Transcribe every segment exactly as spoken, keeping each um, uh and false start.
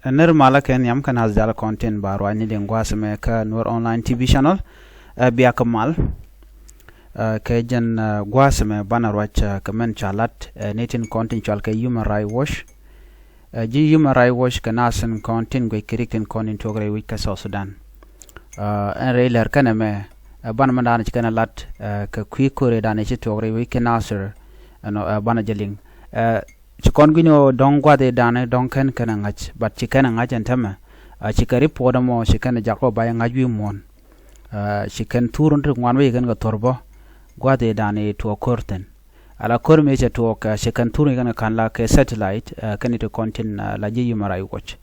Ɛ nir malä kɛ nhiam kɛ nath jal kɔn tin ba ruacni liŋ gua̱a̱th ɛmɛ kä Nuer Online T V channel. Ɛ bia kɛ mal. Ɛ kɛ jɛn, ɛ, gua̱a̱th ɛmɛ banɛ ruac, ɛ, kɛ mɛn ca lat, ɛ, ni tin kɔn tin cual kɛ Human Rights Watch. Ɛ ji̱ Human Rights Watch kɛ nath tin kɔn tin guic kɛ rik tin kɔn tin tuɔk rɛy wi̱c kä South Sudan. Ɛ ɛn rɛy lɛr kɛn ɛmɛ, ɛ, banɛ mɛn da̱a̱n ci kɛn ɛ lat, ɛ, kɛ kui̱ ko̱r ëëdan ëë ci tuɔk rɛy wi̱c kä Nasir. Ɛnɔ, ɛ, banɛ jɛ liŋ. Ɛ, ci kɔn gui̱n ɣöö dɔ̱ŋ gua̱th ëëdan dɔ̱ŋ kɛn kɛn ɛ ŋa̱c, but ci kɛn ɛ ŋa̱c ɛn täämɛ. Ɛ, ci kɛ report ɛmɔ ci kɛn ɛ jak kɔ ba jɛ ŋa̱c wi̱i̱ muɔ̱ɔ̱n. Ɛ, ci kɛn thur ti ŋuan wec kɛn kɛ thor bä gua̱th ëëdan ëë tuɔɔk ko̱r thi̱n. Ala ko̱r mëë cɛ tuɔɔk, ɛ, ci kɛn thur kɛn kɛ ka̱n la kɛ satellite, ɛ, kɛn i̱ ti kɔn tin, ɛ, la ji̱ Human Rights Watch.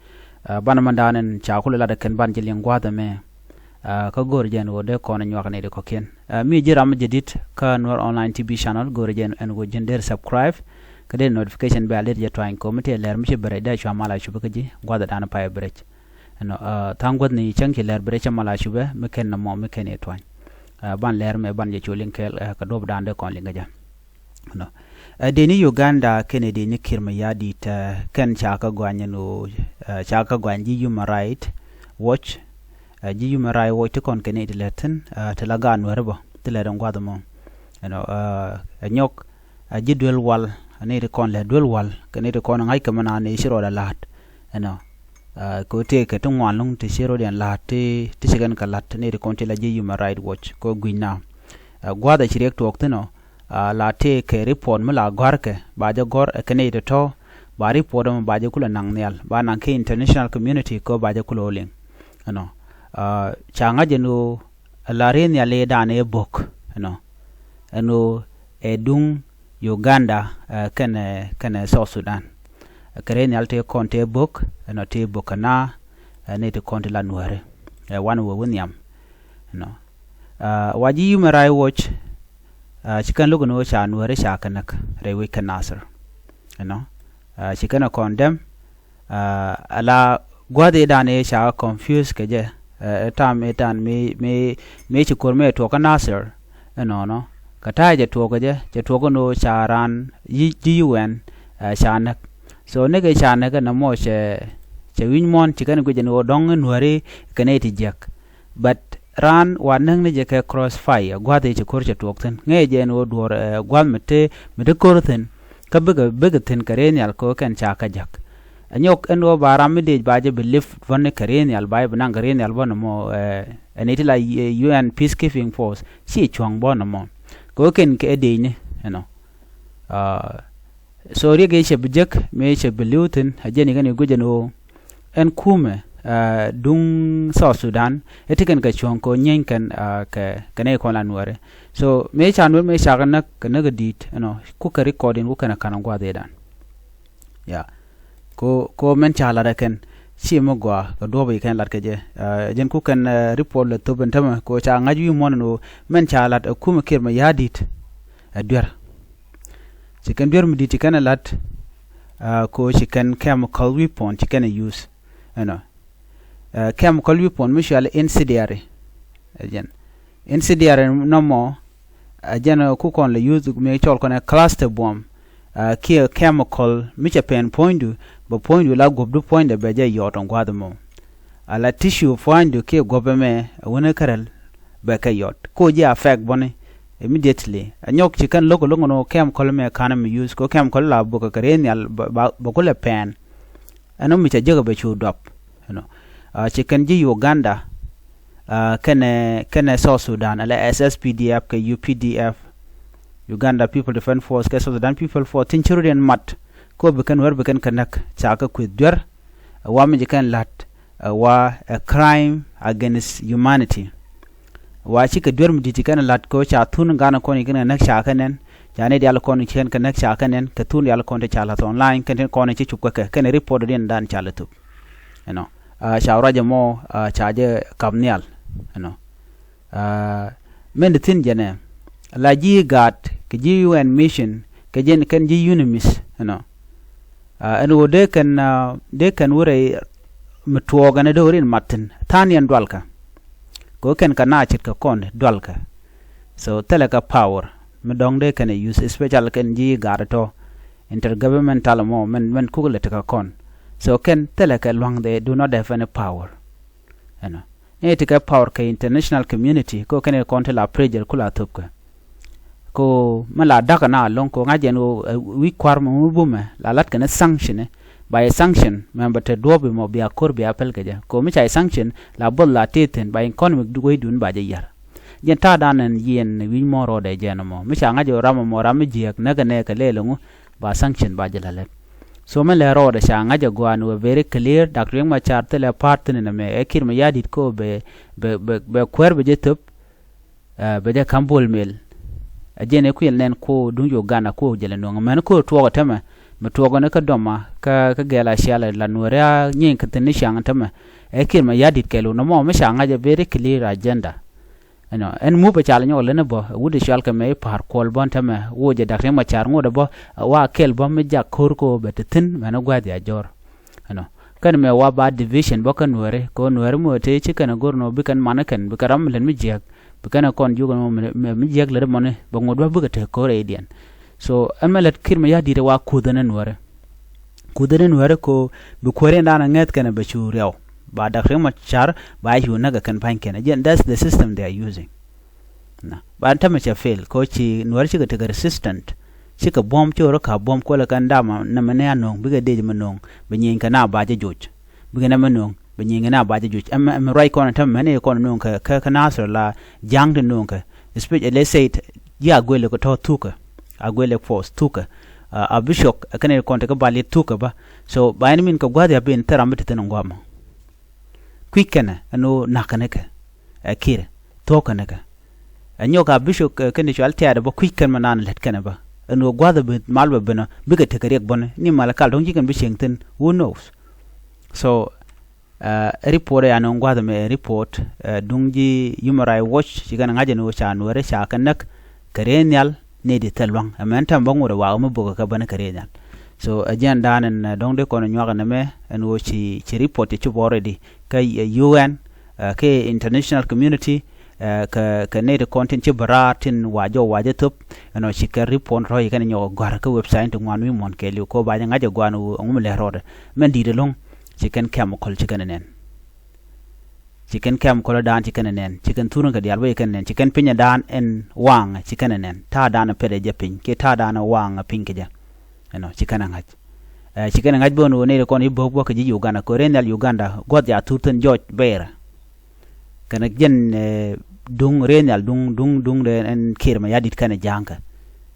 Ɛ, banɛ mɛn da̱a̱n ɛn ca kulɛ lat ɛ kɛn ban ji̱ liŋ gua̱th ɛmɛ. Ɛ, kä go̱o̱r jɛn ɣöö dee kɔn ɛ nyuak ni ti kɔ̱kiɛn. Ɛ, mi ji̱ ram mi jɛ di̱t kä Nuer Online T V channel, go̱o̱r jɛn ɛn ɣöö ji̱n der subscribe kä der notification bell, der jɛ tuany kɛ ɣöö mi tëë lɛr mi ci bɛ rɛy dee cua mal a cupä kä ji̱ gua̱th ëëdan pay bɛ rɛc. Ɛnɔ, ɛ, tha̱a̱ŋ guäthni cäŋ ci lɛr bɛ rɛc cä mal a cupä mi kɛn nɔmɔ mi kɛn i̱ tuany. Ɛ, ban lɛr mɛ ban jɛ cu liŋ kɛɛl, ɛ, kɛ duɔ̱p da̱a̱n dee kɔn liŋ kä jɛ. Ɛnɔ. Ɛ, deni Uganda kɛnɛ deni Kiir Mayardit, ɛ, kɛn ca kä gɔany ɛn ɣöö, ɛ, ca kä gɔany ji̱ Human Rights Watch. Ɛ, ji̱ Human Rights Watch ti kɔn kɛnɛ ti lät thi̱n, ɛ, ti la gaat Nuɛri bä ti lät ɛn gua̱th ɛmɔ. Ɛnɔ, ɛ, ɛ nyɔk, ɛ, ji̱ duel wal, ɛ, ni ti kɔn lät duel wal kɛnɛ ti kɔn ŋa̱c kɛ mɛn an i̱ ci rɔɔdɛ la̱a̱t. Ɛnɔ, ɛ, kɛ ɣöö tëëkɛ ti ŋuan lo̱ŋ ti ci rɔɔdiɛn la̱a̱t ti, ti ci kɛn kɛ la̱t ni ti kɔn ti la ji̱ Human Rights Watch kɛ ɣöö gui̱c na. Ɛ, gua̱a̱th ɛ ci riɛk tuɔɔk thi̱n ɔ, ɛ, la tëëkɛ report mi la gɔ̱a̱rkɛ ba jɛ gɔ̱r ɛ kɛn i̱ tɔ̱tɔ̱, ba report ɛmɔ ba jɛ kulɛ naŋ nhial, ba naŋ kɛ international community kɛ ɣöö ba jɛ kulɛ wä liŋ. Ɛnɔ, ɛ, ca ŋa̱c ɛn ɣöö ɛ la rɛy nhial ëëdan ëë bo̱k. Ɛnɔ, ɛn ɣöö ɛ duŋ Uganda, ɛ, kɛnɛ, kɛnɛ South Sudan. Ɛ kɛ rɛy nhial tëë kɔn tëë bo̱k, ɛnɔ tëë bo̱k kɛ na, ɛ, ni ti kɔn ti la Nuɛri. Ɛ, wanɛ wee wä nhiam. Ɛnɔ. Ɛ, wa ji̱ Human Rights Watch, ɛ, ci kɛn lo̱k ɛn ɣöö ca Nuɛri ca kɛ näk rɛy wi̱c kä Nasir. Ɛnɔ. Ɛ, ci kɛn ɛ condemn, ɛ, ala gua̱th ëëdan ëë ca confuse kɛ jɛ, ɛ, ɛ tam ëëdan mi, mi, mi ci ko̱r mi ɛ tuɔɔk kä Nasir, ɛnɔnɔ. Kɛ ta̱a̱ cɛ tuɔɔk kɛ jɛ, cɛ tuɔɔk ɛn ɣöö ca raan ji̱, ji̱ U N, ɛ, ca näk. So, näk ëë ca näk ɛn ɛmɔ cɛ, cɛ wi̱c muɔ̱ɔ̱n ci kɛn guic ɛn ɣöö dɔ̱ŋ in Nuɛri kɛn ɛ ti jiäk. But raan wa näk ni jɛ kɛ crossfire, gua̱th ëë ci ko̱r cɛ tuɔɔk thi̱n. Ŋäcɛ jɛ ɛn ɣöö duɔ̱ɔ̱r, ɛ, gua̱th mi te, mi te ko̱r thi̱n. Kä bikɛ, bikɛ thi̱n kɛ rɛy nhial kɛ ɣöö kɛn ca kä jäk. Ɛ nyɔk ɛn ɣöö ba ram mi dëëc ba jɛ bi lift bä ni kɛ rɛy nhial, ba jɛ bi naŋ kɛ rɛy nhial bä nɔmɔ, ɛ, ɛn i̱ ti la, ɛ, U N peacekeeping force, ci cuɔ̱ŋ bä nɔmɔ. Kɛ ɣöö kɛn kɛ dëëcni, ɛnɔ. Ɛ, so riɛk ëë cɛ bi jek, mëë cɛ bi li̱w thi̱n, ɛ jɛn i̱ kɛn i̱ guic ɛn ɣöö ɛn kumɛ, ɛ, duŋ South Sudan, ɛ ti kɛn kɛ cuɔ̱ŋ kɛ ɣöö nyieny kɛn, ɛ, kɛ, kɛ nɛy kɔn la Nuɛri. So, mëë ca Nuɛr mëë ca kɛ näk, kɛ näk ɛ di̱i̱t, ɛnɔ, kukɛ record in kukɛn ɛ ka̱n ɛ gua̱a̱th ëëdan. Ya. Ko, ko mɛn ca lat ɛ kɛn, ci mi gɔaa, kɛ duɔ̱ɔ̱p i̱ kɛn lat kɛ jɛ. Ɛ, jɛn kukɛn, ɛ, report lɛ thop ɛn tämɛ, ko ca ŋa̱c wi̱i̱ muɔ̱ɔ̱n ɛn ɣöö mɛn ca lat ɛ kumɛ Kiir Mayardit, ɛ duer. Ci kɛn duer mi di̱i̱t ci kɛn ɛ lat, ɛ, ko ci kɛn chemical weapon ci kɛn ɛ use. Ɛnɔ. Ɛ, chemical weapon mi cɔal incendiary. Ɛ jɛn. Incendiary nɔmɔ, ɛ jɛn, ɛ, ku kɔn lɛ use mi cɔl kɔn ɛ cluster bomb. Ɛ, kiɛ chemical mi cɛ pɛn puɔ̱nydu, bɛ puɔ̱nydu la guɔ̱pdu puɔ̱nydɛ bɛ jɛ yɔɔt ɛn gua̱a̱th ɛmɔ. Ala tissue puɔ̱nydu kiɛ guɔ̱p ɛmɛ, ɛ wänä kärɛl bɛ kɛ yɔt. Ko ji̱ affect bɔni immediately. Ɛ nyɔk ci kɛn lo̱k lo̱k nɔ chemical mɛ ka̱n mi use, ko chemical la bukɛ kɛ rɛy nhial ba, ba, ba kulɛ pɛn. Ɛn ɔ mi cɛ jek bɛ cu duɔp. Ɛnɔ. Ɛ, ci kɛn ji̱ Uganda, ɛ, kɛnɛ, kɛnɛ South Sudan, ala S S P D F kɛ U P D F, Uganda People Defense Force kɛ South Sudan People Force, tin ci rut in mat, ko bi kɛn wär bi kɛn kɛ näk, ca kɛ kueth duer, ɛ wa mi ci kɛn la̱t, ɛ wa ɛ crime against humanity. Wa cikɛ duer mi di̱t ci kɛn la̱t kɛ ɣöö ca thun ganɛ kɔn ci kɛn kɛ näk ca kɛ nɛn. Ca ni dial kɔn ci kɛn kɛ näk ca kɛ nɛn. Kɛ thun dial kɔn ti ca la̱th online kɛn tin kɔn ci cup kɛ kɛ kɛn report diɛn dan ca lɛ thop. Ɛnɔ. Ɛ, ca ruac ɛmɔ, ɛ, ca jɛ kap nhial. Ɛnɔ. Ɛ, min di thi̱n jɛnɛ la ji̱ gaat kɛ ji̱ U N mission kɛ jɛn kɛn ji̱ UNMISS. Ɛnɔ. Ɛ, ɛn ɣöö dee kɛn, ɛ, dee kɛn wä rɛy mi tuɔɔk ɛn ɛ dee wä rin mat thi̱n tha̱a̱ŋ yɛn dualkä. Kɛ ɣöö kɛn kɛ na ce̱t kɛ kɔn dualkä. So thilɛ kɛ power mi dɔ̱ŋ dee kɛn ɛ use, especially kɛn ji̱ gaat tɔ intergovernmental mɔ mɛn, mɛn kuk lɛ tekɛ kɔn. So kɛn thilɛ kɛ luaŋ, they do not have any power. Ɛnɔ, ni ti kɛ power kɛ international community ko kɛn kɔn ti la pressure ku la thop kɛ. Ko mi la dakä na loŋ ko ŋa̱c jɛn ɣöö wi̱c kua̱r mɔ mi bumɛ la lat kɛn sanction. Ba yɛ sanction mɛn bɛ te duɔ̱ɔ̱p mɔ bia ko̱r bia pɛl kɛ jɛ. Ko mi ca yɛ sanction la both la tithin ba economic wec dun ba jɛ yar. Jɛn ta̱a̱ dan ɛn yiɛn wi̱c mɔ rɔɔdɛ jɛn mɔ mi ca ŋa̱c ɣöö ram mɔ ram mi jiääk näk kɛ nɛ kɛ lɛl ŋu ba sanction ba jɛ la lɛt. So mi lɛ rɔɔdɛ ca ŋa̱c ɛ gua̱a̱n wee very clear. Dak Riek Machar thilɛ pa̱a̱t thin ɛn ɛmɛ ɛ Kiir Mayardit ko bɛ bɛ bɛ kuäär bɛ jɛ thöp. Bɛ jɛ ka̱m Bol Mel. Ɛ jɛn ɛ kuil nɛn ko duŋ Uganda ko jɛ lɛ nuɔ̱ŋ mɛn ko tuɔɔk ɛ tämɛ. Mi tuɔɔk ɛn kä dɔma kä kä gɛl a cialɛ la nuɔ̱ɔ̱ri a nyieeny kä thin ni ciaŋ ɛ tämɛ. Ɛ Kiir Mayardit kɛl wun ɛmɔ mi ca ŋa̱c ɛ very clear agenda. Ɛnɔ ɛn mup ɛ cal nyɔk leni bä ɛ wut ɛ cual kɛ mɛ i̱ pa̱a̱r kuɔl bä ɛn tämɛ woc ɛ Dak Riek Machar ŋot ɛ bä. Wa kɛl bä mi jak ko̱r ko bɛ ti thi̱n mɛn i̱ gua̱th ya jɔr. Ɛnɔ kɛn mɛ wa ba division bä kä nuɛri kɛ ɣöö nuɛri mɔ te ci kɛn ɛ go̱r nɔ bi kɛn man kɛn bi kɛn ram mi lät mi jiäk. Bi kɛn ɛ kɔn jiök ɛn mɛ mi jiäk lät mɔni bɛ ŋot bä bikɛ te ko̱r ɛ idiɛn. So ɛn mɛ lät Kiir Mayardit ɛ wa kuth ɛn ɛ nuɛri. Kuth ɛn ɛ nuɛri ko bi kuäär in dan ɛ ŋäth kɛn ɛ bɛ cu riɛw. Ba Dak Riek Machar ba cu näk ɛ kɛn ba̱ny kɛn ɛ jɛn that's the system they are using. Na ba tämɛ cɛ fail ko ci nuɛr cikɛ tekɛ resistant. Cikɛ buɔ̱m ci ɣöö rɔ ka̱p buɔ̱m kuɔlɛ kɛn dam nɛmɛ ni a no̱o̱ŋ bikɛ dec mi no̱o̱ŋ. Bi nyieny kɛ na ba jɛ joc. Bikɛ nɛmɛ no̱o̱ŋ bi nyieny kɛ na ba jɛ joc ɛmɛ ɛmɛ ruac kɔn tämɛ mɛn i̱ kɔn no̱o̱ŋ kɛ kɛ kɛ nathir la ja̱a̱ŋ ti no̱o̱ŋ kɛ. Especially let's say it, ji̱ a guël kɛ tɔ̱ thukɛ. A guël kɛ force thukɛ. A bishop ɛ kɛn i̱ kɔn ti kɛ bal i̱ thukɛ bä. So ba ɛn min kɛ gua̱th ya ben thil ram bi ti thin in gua̱a̱mɔ. Kui̱c kɛnɛ ɛn ɣöö na̱k kɛn kɛ ɛ Kiir thuɔ̱k kɛn kɛ. Ɛ nyɔk a bishop kɛn cual tiaat ɛ bä kui̱c kɛn mɛ naan lät kɛnɛ bä ɛn ɣöö gua̱th ɛ bi mal bɛ ben ɔ bikɛ tekɛ riɛk bäni ni mal ɛ kal dɔ̱ŋ ci kɛn bi cieŋ thi̱n. Who knows? So ɛ report ɛ yan ɣöö gua̱th ɛmɛ ɛ report ɛ duŋ ji̱ Human Rights Watch ci kɛn ŋa̱c ɛn ɣöö ca nuɛri ca kɛ näk kɛ rɛy nhial. Nɛy ti thil lua̱ŋ ɛmɛn tɛm bä ŋot ɛ wakä mi bokä kɛ bäni kɛ rɛy nhial. So ɛ jɛn dan ɛn dɔ̱ŋ dee kɔn ɛ nyuak ɛn ɛmɛ ɛn ɣöö ci ci report ci cop already kä U N kɛ international community. Kɛ kɛ nɛy ti kɔn tin ci bä raar tin wa jɔw wa jɛ thop. Ɛn ɣöö ci kɛ report rɔ̱ ci kɛn ɛ nyɔk ɛ gɔ̱a̱r kä website ti ŋuan wi̱i̱ muɔ̱n kɛɛliw ko ba jɛ ŋa̱c ɛ gɔaa ɛn ɣöö ɛŋu mi lɛr rɔɔdɛ. Mɛn di̱i̱t ɛlɔ̱ŋ ci kɛn chemical ci kɛn ɛ nɛn. Ci kɛn chemical dan ci kɛn ɛ nɛn ci kɛn thurun kɛ diaal wec ci kɛn ɛ nɛn ci kɛn piny ɛ dan ɛn waŋ ci kɛn ɛ nɛn ta̱a̱ dan ɛ pɛt ɛ jɛ piny kiɛ ta̱a̱ dan ɛ waŋ ɛ piny kɛ jɛ. Ɛnɔ ci kɛn ɛ ŋa̱c. Ɛ ci kɛn ɛ ŋa̱c bä ni wä nɛy ti kɔn i̱ bo̱o̱k bä kɛ ji̱ Uganda kɛ rɛy nhial Uganda gua̱th ya thur thi̱n George Bear. Kɛn ɛ jɛn ɛ duŋ rɛy nhial duŋ duŋ duŋ dee ɛn Kiir Mayardit kɛn ɛ ja̱a̱ŋ kɛ.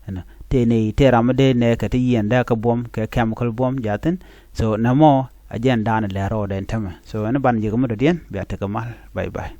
Ɛnɔ tëë nɛy tëë ram mi dee nɛɛkɛ ti yiɛn dee kɛ buɔ̱m kɛ chemical buɔ̱m ja̱thin. So nɛmɔ a jɛn dan ɛ lɛr rɔɔdɛ ɛn tämɛ so ɛn ban ji̱ kɛ mi dɔ̱diɛn bia tekɛ mal. Bye bye.